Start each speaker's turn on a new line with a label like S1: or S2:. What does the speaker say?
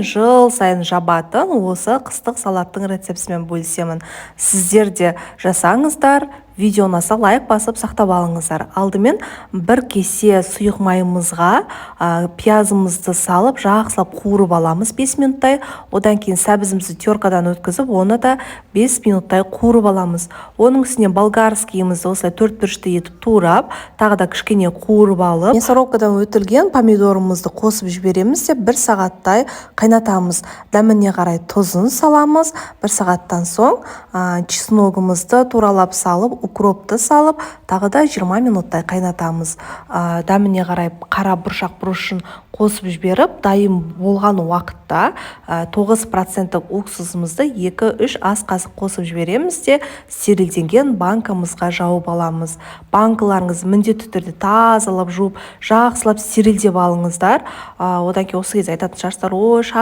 S1: Жыл сайын жабатын осы қыстық салаттың рецептісімен бөлісемін. Сіздер де жасаңыздар. Видео ұнаса, лайк басып, сақтап алыңыздар. Алдымен бір кесе сұйық майымызға пиязымызды салып, жақсылап қуырып аламыз 5 минуттай. Одан кейін сәбізімізді теркадан өткізіп, оны да 5 минуттай қуырып аламыз. Оның үстіне болгарскийімізді осылай төрт бұрышты етіп турап, тағы да кішкене қуырып алып, мясорубкадан өтілген помидорымызды қосып жібереміз де, бір сағаттай қайнатамыз. Дәміне қарай тұзын саламыз. Бір сағаттан соң чесногымызды туралап салып, укропты салып, тағы да 20 минуттай қайнатамыз. Дәміне қарай қара бұршақ бұрышын қосып жіберіп, дайын болған уақытта 9 проценттік уксусымызды 2-3 ас қасық қосып жібереміз де, стерилденген банкамызға жауып аламыз. Банкаларыңызды міндетті түрде тазалап, жуып, жақсылап стерилдеп алыңыздар. Одан кейін осы кезде айтатын шығарсыздар: «Ой, шаш